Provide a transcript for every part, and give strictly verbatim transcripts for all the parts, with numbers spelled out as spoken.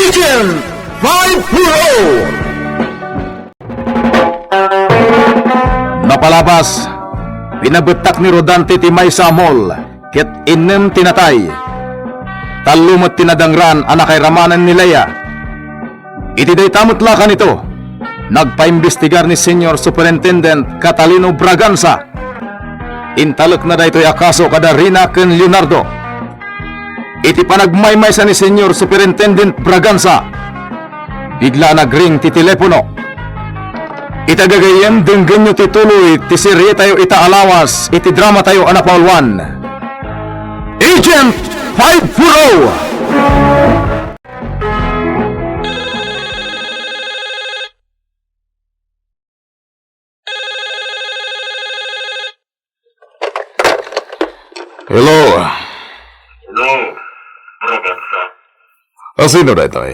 Agent five four oh! Napalabas, pinabettak ni Rodante ti maysa a mall, ket innem ti natay. Tallo met ti nadangran a nakairamanen ni Lea. Iti dayta met la kanito, nagpaimbestigar ni Senior Superintendent Catalino Braganza. Intalekna daytoy a kaso kada Rina ken Leonardo. Iti panagmaymaysa ni Senior Superintendent Braganza, bigla a nagring ti telepono. Ita gagayyem, denggenyo ti tuloy ti serietayo ita a lawas iti dramatayo a napauluan, Agent five four oh! Hello. Hello, Braganza. Ah, sino daytoy?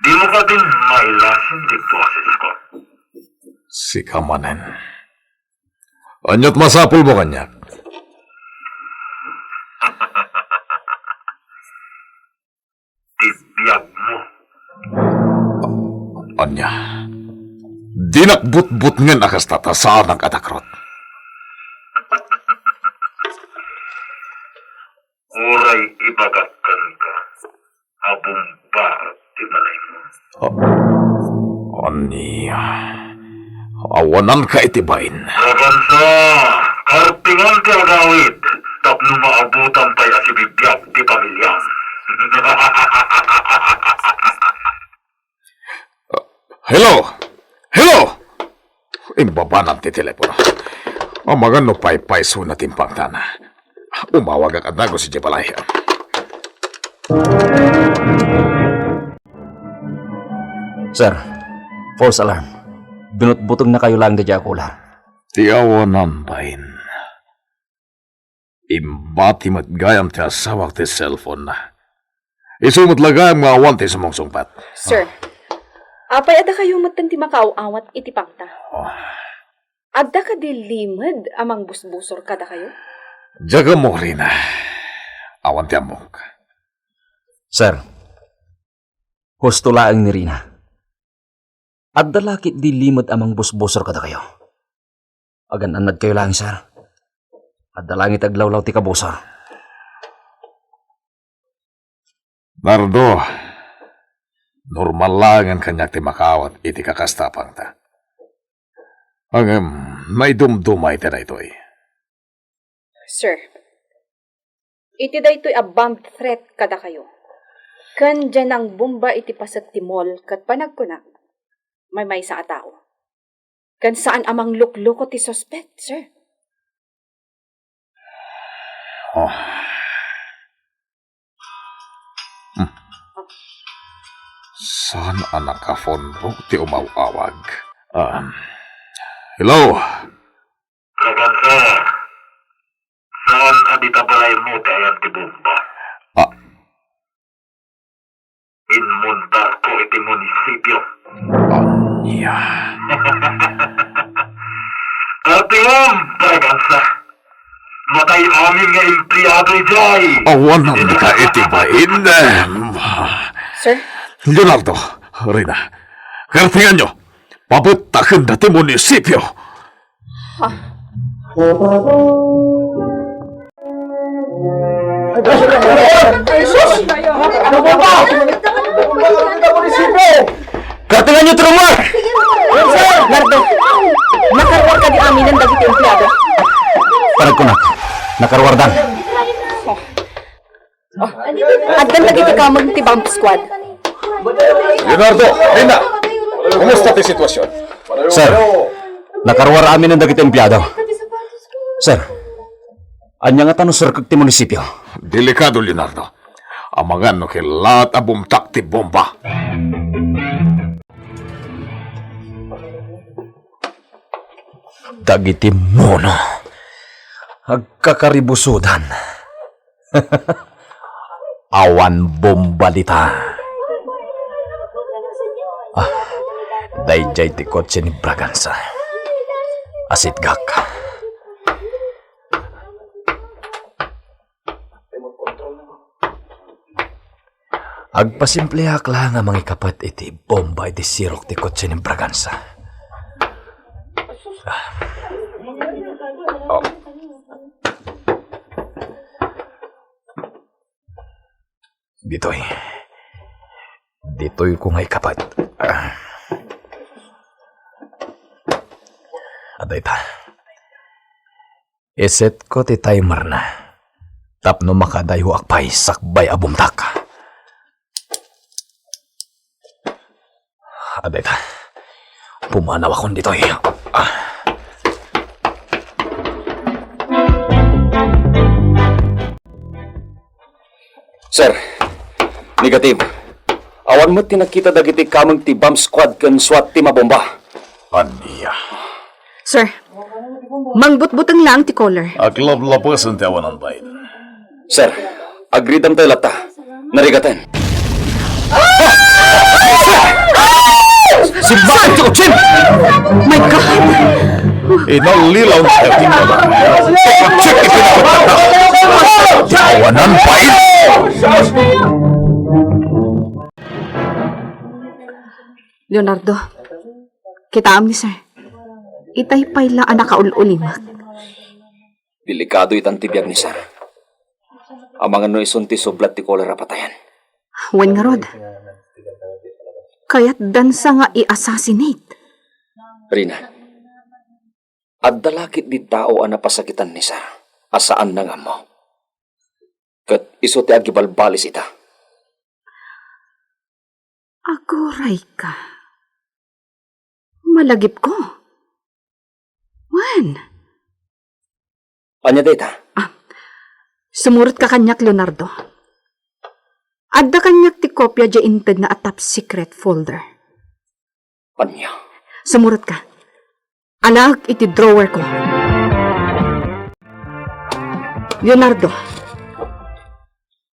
Di mo ka din mailasin dito, Francisco. Sika manen. Aniat masapul mo kaniak? Ti biag mo. Ania? Dinak butbutngen a kasta ta saanak a dakrot. Uray ibagak kenka a bumba ti balaymo. Ah, ania? Awananka iti bain. Braganza, kartingan ti agawid tapno maabutam pay a sibibiag ti pamiliam. Hello! Hello! Imbabanan ti telepono. Amangan no paypaysona ti impangtana. Umawagak a dagus idiay balay. Sir, false alarm. Binutbutegnakayo laeng daydiay a kular. Ti awanan bain. Imbati met gayam ti asawak ti cellphone-na. Isu met la gayam nga awan ti sumungsungpet. Sir, apay a dakayo metten ti makaaw-awat iti pangta? Oh. Adda kadi limed a mangbusbusor kadakayo? Diak ammo, Rina. Awan ti ammok. Sir, husto laeng ni Rina. Adda la ketdi limed a mangbusbusor kadakayo. Agan-annadkayo laeng, sir. Adda laeng iti aglawlaw ti kabusor. Nardo, normal laengen kaniak ti makaawat iti kakasta a pangta. Ngem, naidumduma iti daytoy. Sir, iti daytoy a bomb threat kadakayo, ken diay nangbomba iti paset ti mall ket panagkunak, maymaysa a tao. Ken saan a manglukloko ti suspek, sir. Oh. Hmm. Saan a nakaphone book ti umaw-awag? Um, hello? Braganza, saan a dita balaymo ti ayan ti bomba? Ah. Inmuntarko iti munisipio. Ania? Kartingam, Braganza. Matay amin nga empleado idiay. Awananka iti bain. Sir? Leonardo, Rina, kartinganyo. Pabettaken dayta ti munisipio. Ha? Kartinganyo ti rummuar! Nardo, nakaruar kadi aminen dagiti empleado? Panagkunak, nakaruardan. Addan dagiti kameng ti bomb squad. Leonardo, Rina, kumusta ti sitwasion? Sir, nakaruar aminen dagiti empleado. Sir, ania ngata no serkek ti munisipio? Delikado, Leonardo. Amangan no kellaat a bumtak ti bomba. Dagiti mono, agkakaribusodan. Awan bomba dita. Ah, daydiay ti kotse ni Braganza. Asitgak. Agpasimpliak la nga mangikapet iti bomba iti sirok ti kotse ni Braganza. Ah. Oh. Ditoy. Ditoy ko nga ikapet. Ah. Adda ita. Iset ko ti timer na. Tapno makadayo ak pay sakbay a bumtak. Adda ita. Pumanaw akon ditoy. Ah. Sir, negative. Awan met ti nakita dagiti kameng ti bomb squad ken SWAT team a bomba. Ania? Sir, mangbutbuteng laeng ti caller. Aglablabasen ti awanan bain. Sir, agridam tayo latta. Narigaten. Simbakan ti kutsin! My God! Inalilaw tayo ti mga. Check iti mga. Awanan bain! Leonardo, kitaem ni Sir. Itay pay la a nakaul-ulimek. Delikado itan ti biag ni Sir. Amangan no isun ti sublat ti kolera patayan. Wen ngarud, kayatdansa nga i-assassinate. Rina, adda la ketdi tao a napasakitan ni Sir a saanna nga ammo. Ket isu ti agibalbalis ita. Aguray ka. Malagipko. Wen? Ania dayta? Ah, sumurot ka kaniak, Leonardo. Adda kaniak ti kopia diay intedna a top secret folder. Ania? Sumurot ka. Alaek iti drawer ko. Leonardo,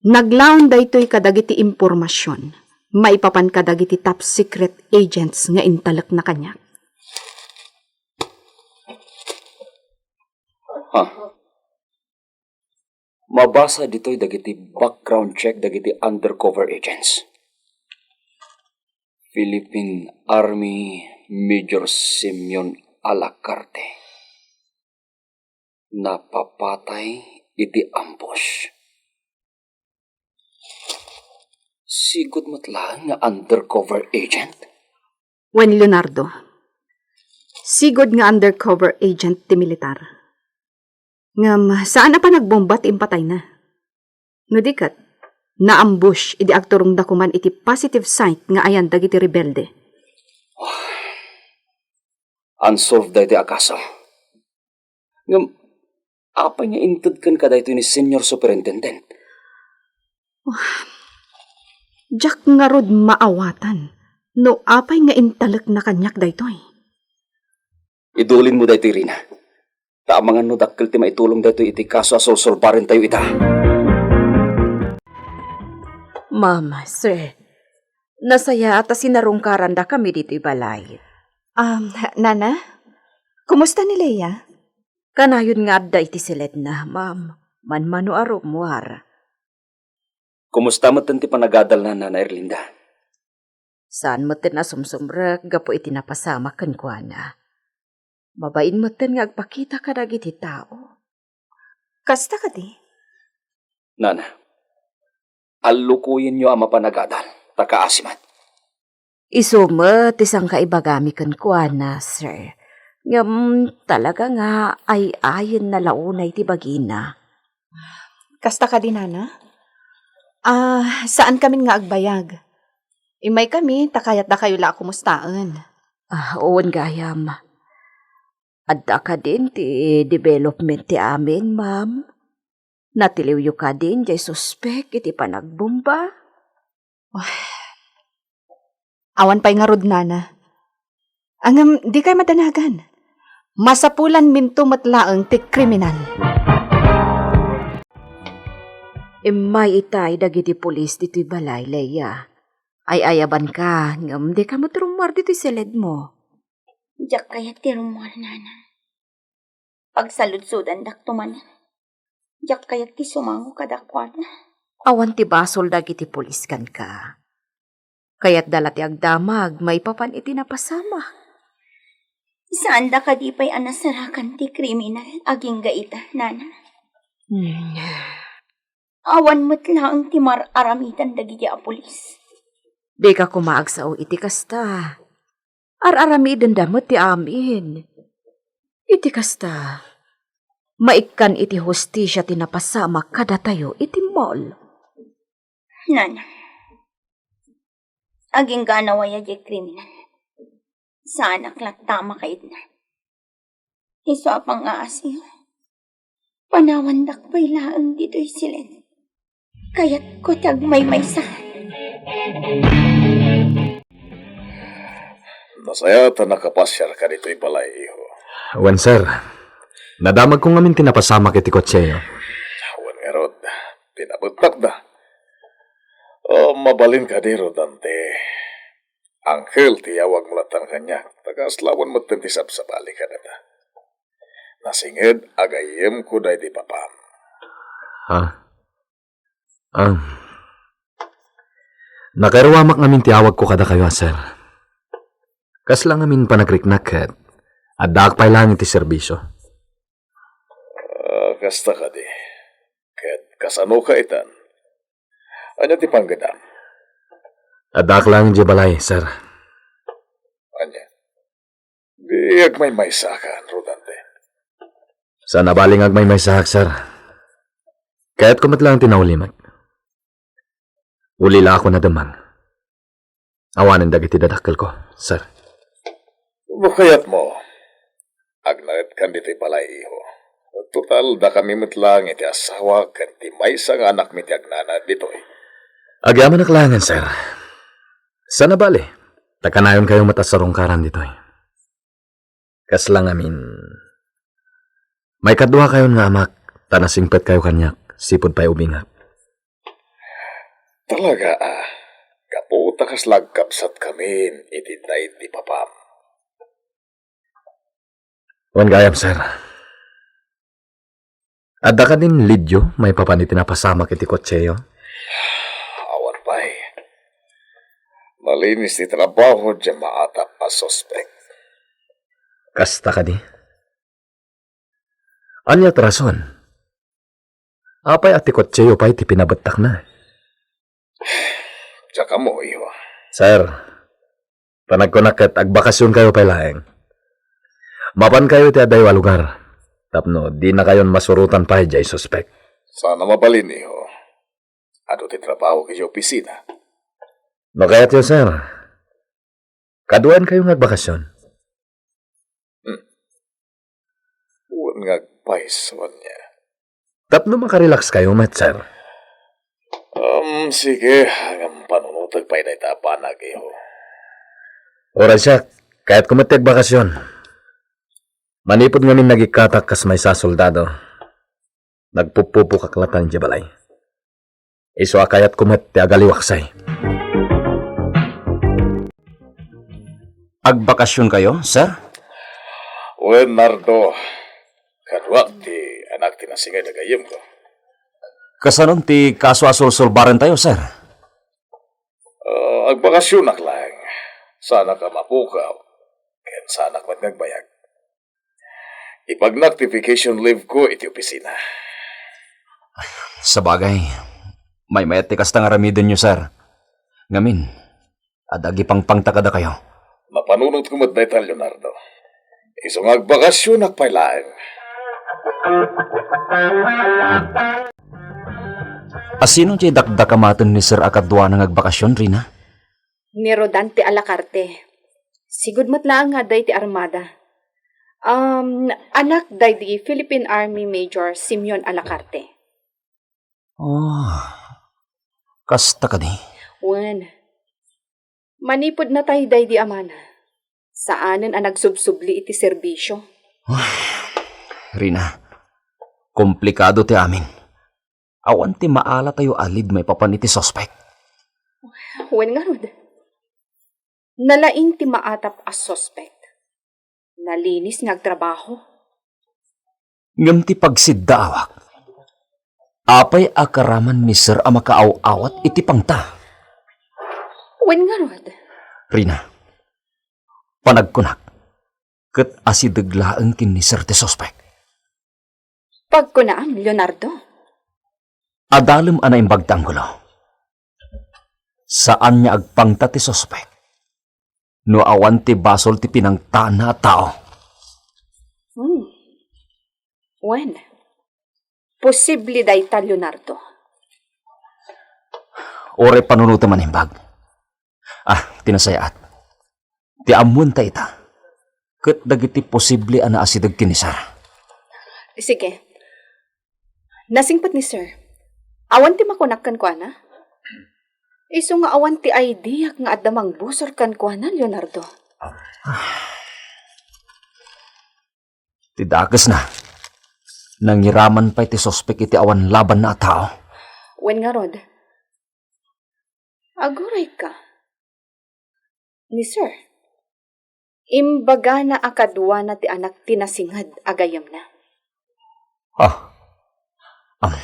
naglaon daytoy kadagiti impormasion maipapan kadagiti top secret agents nga intalekna kaniak. Ha? Mabasa ditoy dagiti background check dagiti undercover agents. Philippine Army Major Simeon Alacarte. Napapatay iti ambush. Sigud met laeng nga undercover agent? Wen, Leonardo, sigud nga undercover agent ti militar. Ngem saan a panagbomba ti impatayna. No di ket, naambush idi agturongda koman iti positive site nga ayan dagiti rebelde. Unsolved daytoy a kaso. Ngem, apay nga inted kenka daytoy ni Senior Superintendent? Diak ngarud maawatan no apay nga intalekna kaniak daytoy. Idulinmo daytoy, Rina. Ta amangan no dakkel ti maitulong daytoy iti kaso a solsolbarentayo ita. Ma'am, sir, nasayaat a sinarungkarandakami ditoy balay. Um, Nana, kumusta ni Leia? Kanayon nga adda iti siledna, ma'am. Manmano a rummuar. Kumusta metten ti panagadalna, Nana Erlinda? Saan metten a sumsumrek gapu iti napasamak kenkuana. Mabain metten nga agpakita kadagiti tao. Kasta kadi? Nana, allukoyenyo a mapanagadal, ta kaasi met. Isu met ti sangkaibagami kenkuana, sir. Ngem talaga nga ay-ayenna la unay ti bagina. Kasta kadi, Nana? Ah, saankamin nga agbayag. Immaykami, ta kayatdakayo la a kumustaen. Ah, wen gayam. Adda kadin ti development ti amin, ma'am? Natiliwyo kadin diay suspek iti panagbomba? Awan pay ngarud, Nana. Ngem, dikay madanagan. Masapulanminto met laeng ti kriminal. Immay itay dagiti pulis ditoy balay, Leia. Ay-ayabanka, ngem dika met rummuar ditoy siledmo. Diak kayat ti rummuar, Nana. Pagsaludsodandak to manen. Diak kayat ti sumango kadakuada. Awan ti basol dagiti pulis kenka. Kayatda la ti agdamag maipapan iti napasamak. Saanda kadi pay a nasarakan ti kriminal agingga ita, nana? Hmm. Awan met laeng ti mar-aramidan dagiti a pulis. Dika koma agsao iti kasta. Ar-aramidenda met ti amin. Iti kasta, maikkan iti hustisia ti napasamak kadatayo iti mall. Nana, agingga a nawaya diay kriminal. Saanak latta a makaidna. Isu a pangngaasim, panawandak pay laeng ditoy silen. Kayatko ti agmaymaysa. Nasayaat a nakapasiarka ditoy balay, iho. Wen, sir. Nadamagko ngamin ti napasamak iti kotseyo. Wen ngarud, pinabettakda. O, mabalin kadi, Rodante. Angkel ti iyawagmo lattan kaniak, ta kasla awan metten ti sabsabali kadata. Nasinged a gayyemko daydi papam. Ha? Ah. Nakaruamak ngamin ti awagko kadakayo, sir. Kasla ngamin panagriknak ket addaak pay laeng iti serbisio. Ah, kasta kadi. Ket kasanoka itan? Ania ti panggedam? Addaak laeng idiay balay, sir. Ania? Di agmaymaysakan, Rodante. Saan a bali nga agmaymaysaak, sir. Kayatko met laeng ti naulimek. Ulila ako nadamag. Awanen dagiti dadakkelko, sir. No kayatmo, agnaedkan ditoy balay, iho. Total, dakami met laeng iti asawa ken ti maysa nga anakmi ti agnanaed ditoy. Agyamanak laengen, sir. Saan a bali, ta kanayonkayo met a sarungkaran ditoy. Kasla ngamin, maikaduakayon nga amak, ta nasingpetkayo kaniak, sipud pay ubingak. Talaga a, gapu ta kasla agkabsatkamin iti daydi papam. Wen gayam, sir. Adda kadin leadyo maipapan iti napasamak iti kotseyo? Awan pay. Malinis ti trabaho diay maatap a suspek. Kasta kadi? Ania ti rason? Apay a ti kotseyo pay ti pinabettakna? Diak ammo, iho. Sir, panagkunak ket agbakasionkayo pay laeng. Mapankayo iti adayo a lugar tapno dinakayon masurotan pay diay suspek. Saan a mabalin, iho. Adu ti trabaho idiay opisina. No kayatyo, sir, kaduaenkayo nga agbakasion. Hmm. Wen nga agpayso ania. Tapno makarelax kayo met, sir. Um, sige, ngem panunotek pay dayta a banag, iho. Uray siak, kayatko met ti agbakasion. Manipud ngamin nagikkatak kas maysa a soldado, nagpupupokak latta idiay balay. Isu a kayatko met ti agaliwaksay. Agbakasionkayo, sir? Wen, Nardo. Kaduak ti anak ti nasinged a gayyemko. Kasanon ti kaso a sulsulbarentayo, sir? Ah, agbakasionak laeng. Saanak a mapukaw. Ken saanak met nga agbayag. Ipagnak ti vacation leave ko iti opisina. Sabagay, maymayat ti kasta nga aramidenyo, sir. Ngamin, adda agipangpangta kadakayo. Mapanunotko met dayta, Leonardo. Isu nga agbakasionak pay laeng. Asino ti dakdakamaten ni Sir a kaduana nga agbakasion, Rina? Ni Rodante Alacarte. Sigud met laeng nga adda iti armada. Um, anak daydi Philippine Army Major Simeon Alacarte. Oh, kasta kadi? Wen. Manipud natay daydi amana, saanen a nagsubsubli iti serbisio. Rina, komplikado ti amin. Awan ti maalatayo a lead maipapan iti suspek. Wen ngarud, nalaing ti maatap a suspek. Nalinis nga agtrabaho. Ngem ti pagsiddaawak, apay a karaman ni Sir a makaaw-awat iti pangta? Wen ngarud. Rina, panagkunak, ket asideg laeng ken ni Sir ti suspek. Pagkunaam, Leonardo. Adalem a naimbag ti anggulo. Saan nga agpangta ti suspek no awan ti basol ti pinangtaanna a tao. Hmm. Wen, posible dayta, Leonardo. Uray panunotem a naimbag. Ah, ti nasayaat. Ti ammoenta ita, ket dagiti posible a naasideg ken ni Sir. Sige. Nasingpet ni Sir. Awan ti makunak kenkuana? Isu nga awan ti I D-ak nga adda mangbusor kenkuana, Leonardo. Ti dakesna, nangiraman pay ti suspek iti awan labanna a tao. Wen ngarud, agurayka. Ni Sir, imbagana a kaduana ti anak ti nasinged a gayyemna. Ah. Am,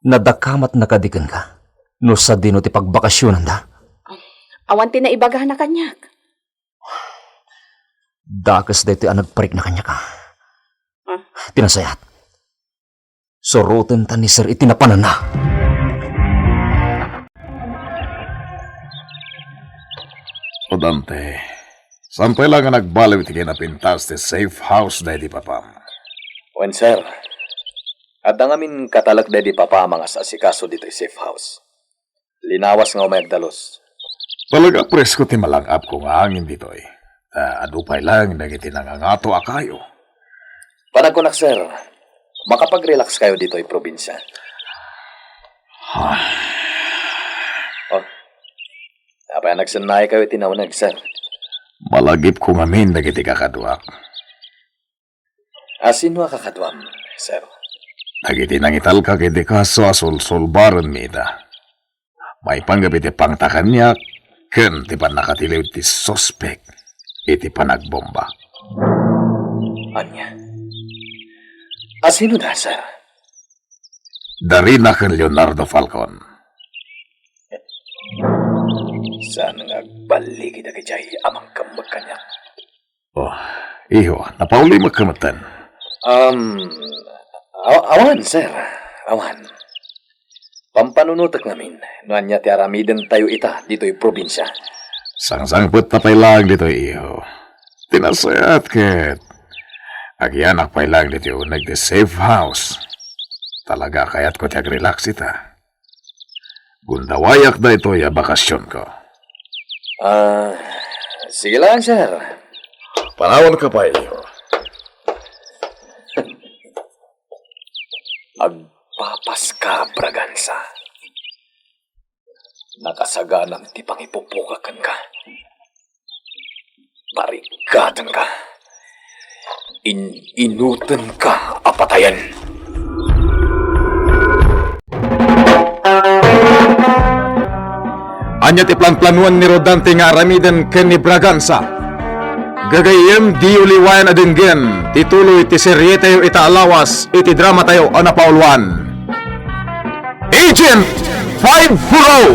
nadakamatna kadi kenka no sadino ti pagbakasionanda? Awan ti naibagana kaniak. Dakes daytoy a nagparikna kaniak, a. Ah. Ti nasayaat, surotenta ni Sir iti napananna. O Dante, saan pay la nga nagbaliw iti kinapintas ti safe house daydi papam? Wen, sir. Adda ngamin katalek daydi papam a mangas-asikaso ditoy safe house. Linawas nga umay agdalus. Talaga presko ti malang-apko nga angin ditoy. Ta adu pay laeng dagiti nangangato a kayo. Panagkunak, sir, makapag-relax kayo ditoy probinsia. Ah. Oh. Apay a nagsennaay kayo iti nauneg, sir? Malagipko ngamin dagiti kakaduak. A, sino a kakaduam, sir? Dagiti nangitalka iti kaso a sulsulbarenmi ita. Maipanggep iti pangta kaniak ken ti pannakatiliw ti suspek iti panagbomba. Ania? A, sino da, sir? Darina ken Leonardo Falcon. Saan nga agballigi dagijay a mangkemmeg kaniak? Oh, iho, napaulimek ka metten. Um, aw-, awan, sir. Awan. Pampanunotek ngamin no ania ti aramidentayo ita ditoy probinsia. Sangsangpet ta pay laeng ditoy, iho. Ti nasayaat ket agiyanak pay laeng ditoy uneg ti safe house. Talaga a kayatko ti agrelax ita. Gundawayak daytoy a bakasionko. Ah, sige lang, sir. Panawanka pay, iho. Agpapaska, Bragansa. Nakasaganam ti pangipupokak kenka. Parigatenka. In-inutenka a patayen. Ania ti planplanuan ni Rodante nga aramiden ken ni Bragansa? Gagayyem, diyo liwayan a denggen ti tuloy ti serietayo ita a lawas iti dramatayo a napauluan, Agent five Hurraw!